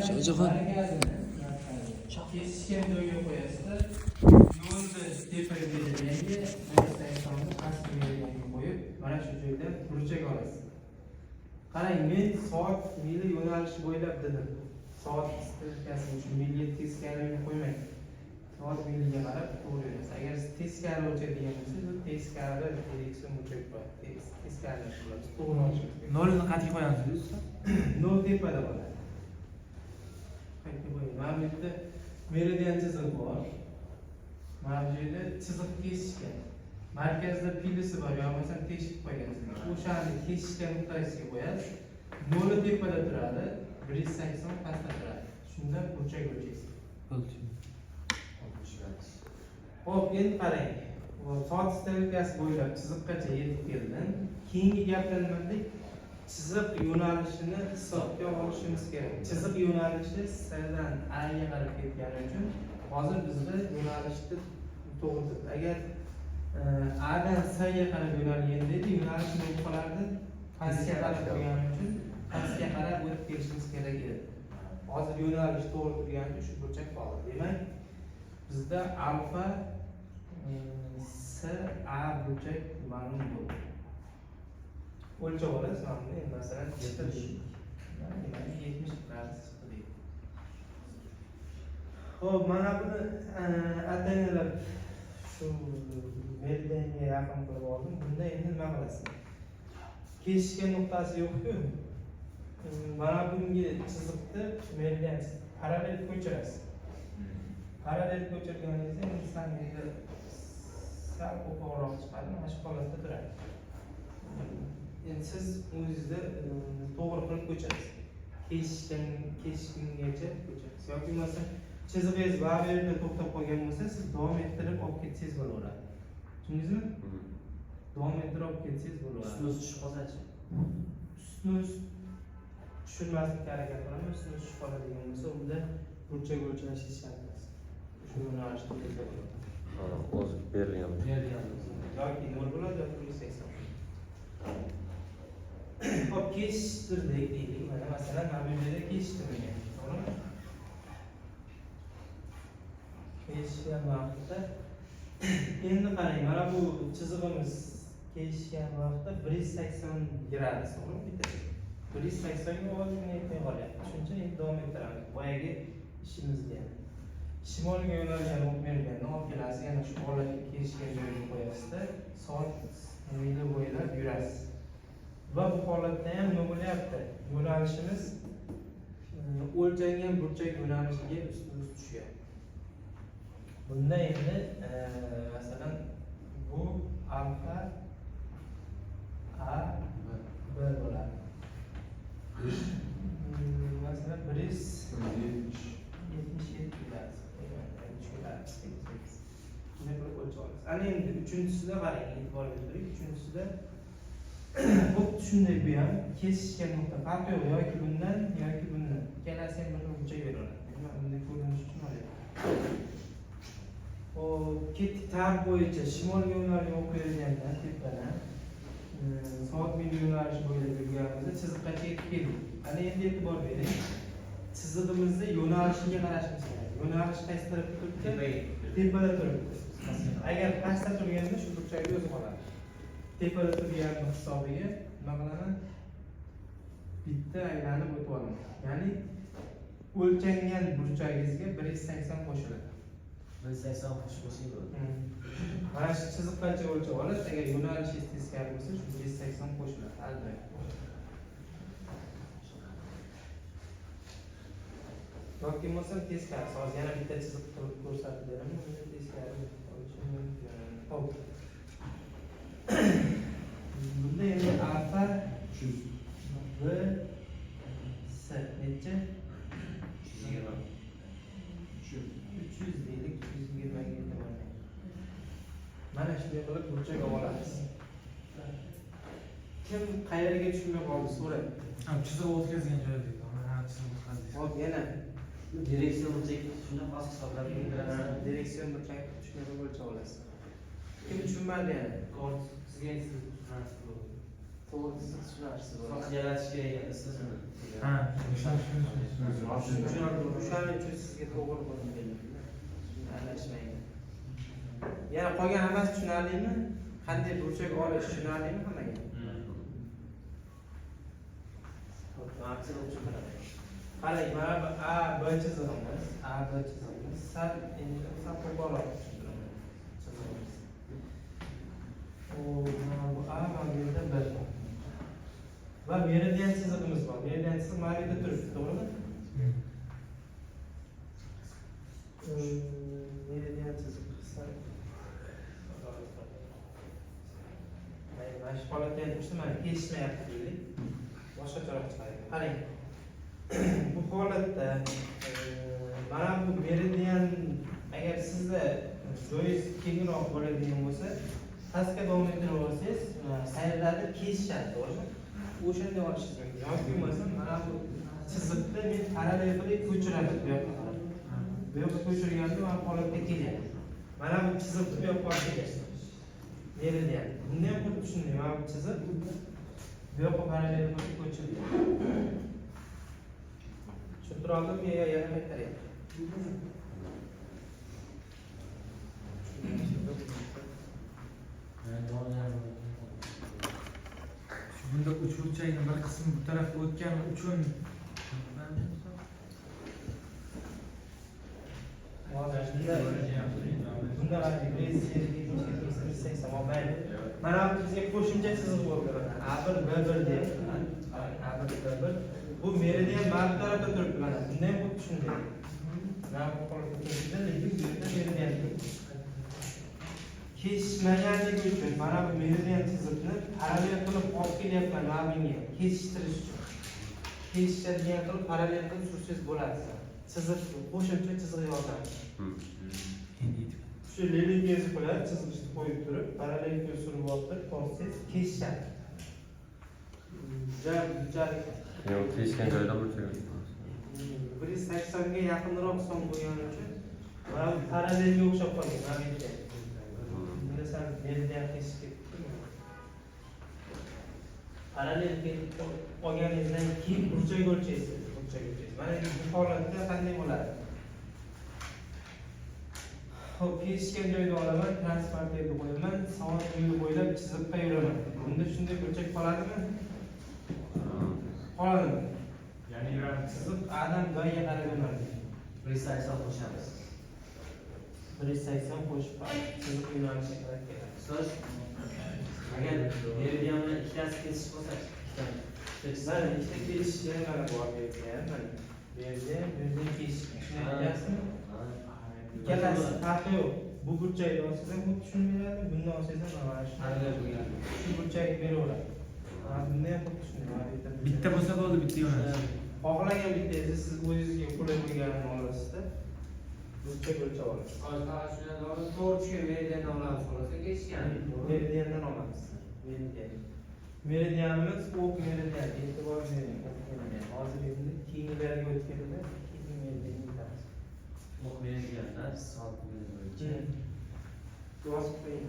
Shohjahon. Kesishgan joyga qo'yasizda, nolni tepaga berganga, 180ni pastga berganga qo'yib, mana shu joydan burchak olasiz. Qarang, men soat mili yo'nalishi bo'ylab dedim. Soat strelkasini shu milga teskariga qo'ymang. Soat miliga qarab to'g'ri yurasiz. Agar siz teskari o'lchaydigan bo'lsangiz, u teskari direksion burchak qo'yadi. Teskari qilamiz, to'g'ri olishimiz kerak. Nolni qat'iy qo'yamiz biz. Nol tepada bo'ladi. Qayerga qo'ying? Mana bu yerda meridian chiziq bor. Mana bu yerda chiziq kesishgan. Markazda pilisi bor, yo bo'lmasam teshib qo'ygansiz. O'shani kesishgan nuqtasiga qo'yasiz. Noli tepada turadi, 180 pastda turadi. Shunda burchak o'lchaysiz. Bo'ldi. Xo'p, endi qarang. Soat strelkasi bo'ylab chiziqqacha yetib keldim. Keyingi gapda nima dedik? Chiziq yo'nalishini hisobga olishimiz kerak. Chiziq yo'nalishi S dan A ga qarab ketgani uchun hozir bizda yo'nalishni to'g'ri turibdi. Agar A dan S ga qarab yo'nalganda edi, yo'nalish nima bo'lib qolardi? Pastga qarab turgani uchun pastga qarab o'tib kelishimiz kerak edi. Hozir yo'nalish to'g'ri turgani uchun shu burchak qoldi. Demak, bizda alfa S A burchak ma'lum bo'ldi. O'lchab olasiz mana buni, endi masalan chiqdi deylik. Mana 70 gradus chiqdi deylik. Xo'p, mana buni ataylab shu meridianga yaqin qilib oldim. Bunda endi nima qilasiz? Kesishgan nuqtasi yo'q-ku. Mana bunga chiziqni meridian parallel ko'chirasiz. Parallel ko'chirganingizda endi sal qo'polroq chiqadi, mana shu holatda turadi. Endi siz o'zingizda to'g'ri qilib ko'chirasiz. Kesishgungacha ko'chirasiz. Yoki bo'lmasa chizig'ingiz bu yerda to'xtab qolgan bo'lsa, siz davom ettirib olib ketsangiz bo'laveradi. Tushundingizmi? Davom ettirib olib ketsangiz bo'laveradi. Ustma ust tushib qolsachi? Ustma ust tushirmaslikka harakat qilaman. Ustma ust tushib qoladigan bo'lsa, unda burchak o'lchashingiz shart emas. Shu yo'nalishda o'tsa bo'ladi. Ha, o'zi berilgan. Berilgan. Yoki 0 bo'ladi yoki 180. Xo'p, kesishtirdik deylik. Mana masalan, mana bu yerda kesishtirilgan. To'g'rimi? Kesishgan vaqtda endi qarang, mana bu chizig'imiz kesishgan vaqtda 180 gradus, to'g'rimi? Bitta chiziq. 180 ga ozgina yetmay qolyapti. Shuning uchun endi davom ettiramiz. Boyagi ishimizni ham. Shimolga yo'nalgan o'q meridianni olib kelasiz, yana shu holatga kesishgan joyga qo'yasizda, soat mili bo'ylab yurasiz. Va bu holatda ham nima bo'lyapti? Yo'nalishimiz o'lchangan burchak yo'nalishiga ustma-ust tushyapti. Bunda endi masalan bu alfa A B bo'ladi. Masalan 177 gradus. 8. Shunday qilib o'lchab olasiz. Ana endi uchinchisida qarang, e'tibor berib, uchinchisida xuddi shunday bu ham kesishgan nuqta farqi yo'q, yoki bundan yoki bundan. Ikkalasi ham bir xil burchak beraveradi. Demak, bunday ko'rinish uchun olyapman. Xo'p, ketdik tarix bo'yicha shimolga yo'nalgan o'q berilgandan tepadan soat mili yo'nalishi bo'ylab yurganimizda chiziqqacha yetib keldik. Ana endi e'tibor bering. Chizig'imizni yo'nalishiga qarashimiz kerak. Yo'nalish qaysi tarafda turibdi? Tepada turibdi. Agar pastda turganda shu burchakda o'zi qoladi. Tepada turganni hisobiga nima qilaman? Bitta aylanib o'tib olaman. Ya'ni o'lchangan burchagingizga 180 qo'shiladi. 180 qo'shib qo'ysak bo'ladi. Mana shu chiziqqacha o'lchab olasiz. Agar yo'nalishingiz teskari bo'lsa, shu 180 qo'shiladi har doim. Yoki bo'lmasam teskarisi. Hozir yana bitta chiziq qilib ko'rsatib beraman. Unda teskari olishim mumkin. Xo'p. Bunda endi alfa B S necha? 320. 300 deylik, 320 ga yetib olmaydi. Mana shunday qilib burchak olamiz. Kim qayerga tushmay qoldi so'rang. Ha, chiziq o'tkazgan joy deydi. Ha, chiziq o'tkazdik. Hop, yana Direksiyon burchak shunda past hisoblab keltirasiz. Direksion burchak shunday qilib o'lchab olasiz. Kim tushunmadi yana? Kort sizga siz tushunasiz bo'ldi. To'g'ri chiziq tushunarsiz. Farq yaratish kerak ekan siz uni. Ha, shuni. O'shaning uchun sizga to'g'ri bo'lib berdim. Aralashmang. Yana qolgan hammasi tushunarlimi? Qanday burchak olish tushunarlimi hammaga? Mana chiziq uchun qarang. Qarang, mana bu A, B chizig'imiz, A, B chizig'imiz sal endi sal qo'polroq tushuntiraman chizig'imiz. U mana bu A, mana bu yerda B. Va meridian chizig'imiz bor. Meridian chiziq mana bu yerda turibdi, to'g'rimi? Meridian chiziq sal. Mana shu holatda ham tursa, mana kesishmayapti deylik. Boshqacharoq chiqadi. Qarang. Bu holatda mana bu meridian, agar sizda joyingiz kengroq bo'ladigan bo'lsa, pastga davom ettirib olsangiz, qayerdadir kesishadi, to'g'rimi? O'shanda olishingiz mumkin. Yoki bo'lmasa mana bu chiziqni men parallel qilib ko'chiraman bu yoqqa qarab. Bu yoqqa ko'chirganda mana bu holatda kelyapti. Mana bu chiziqni bu yoqqa olib kelyapti. Meridian. Bunda ham xuddi shunday, mana bu chiziq bu yoqqa parallel qilib ko'chirildi. Tushuntira oldimmi yo yana qaytaryapman? Shu bunda uchburchakni bir qismi bu tarafga o'tgani uchun. Bunda qarang, 170, 180, mayli. Mana bu bizga qo'shimcha chiziq bo'ldi mana. A1 B1 deyapti. A1 B1. Bu meridian mana bu tarafda turibdi mana. Bunda ham xuddi shunday. Mana bu holatda turibdi, lekin bu yerda meridian turibdi. Kesishmaganligi uchun mana bu meridian chiziqni parallel qilib olib kelyapman mana bunga kesishtirish uchun. Kesishadigan qilib parallel qilib sursangiz bo'ladi. Chiziq, qo'shimcha chiziq yordamida. Endi yetib. Shu liniyangizni qo'yadi, chiziqni qo'yib turib, parallel surib olib turib, tortsangiz kesishadi. Juda Yo'q, kesishgan joyda burchak o'tkazamiz. 180 ga yaqinroq son bo'lgani uchun mana bu parallelga o'xshab qolgan mana bu yerda. Bunda sal meridian kesib ketdi. Parallel ketib olganingizdan keyin burchak o'lchaysiz, burchak o'lchaysiz. Mana endi bu holatda qanday bo'ladi? Xo'p, kesishgan joyda olaman, transporterni qo'yaman, soat yo'li bo'ylab chiziqqa yuraman. Bunda shunday burchak qoladimi? Qoladimi? Ya'ni yuramiz. Chiziq A'dan B'ga qarab yo'naladi. 180 qo'shamiz. 180 qo'shib chiziq yo'nalishiga qarab keladi. Ustoz, agar meridian bilan ikkitasi kesishib qolsa, ikkita chiziq. Mana ikkita kesishgan mana bor bu yerda ham, mana. Bu yerda ham, bu yerda ham kesishgan. Shuni aytyapsizmi? Ikkalasi farqi yo'q. Bu burchakni olsangiz ham xuddi shuni beradi, bundan olsangiz ham mana shu. Parallel bo'lgan. Shu burchakni beraveradi. Mana bunda ham xuddi shunday. Mana bu yerda burchak. Bitta bo'lsa bo'ldi, bitta yo'nalish. Xohlagan bittangizni siz o'zingizga qulay bo'lganini olasizda. Burchak o'lchab olasiz. To'g'ri tushgan meridiandan olamiz, xolos, kesishgan. Meridiandan olamiz. Meridian. Meridianimiz o'q meridian. E'tibor bering, o'q meridian. Hozir endi keyingilarga o'tganda keyingi meridianga o'tamiz. O'q meridianlar soat bo'yicha. Yozib qo'ying.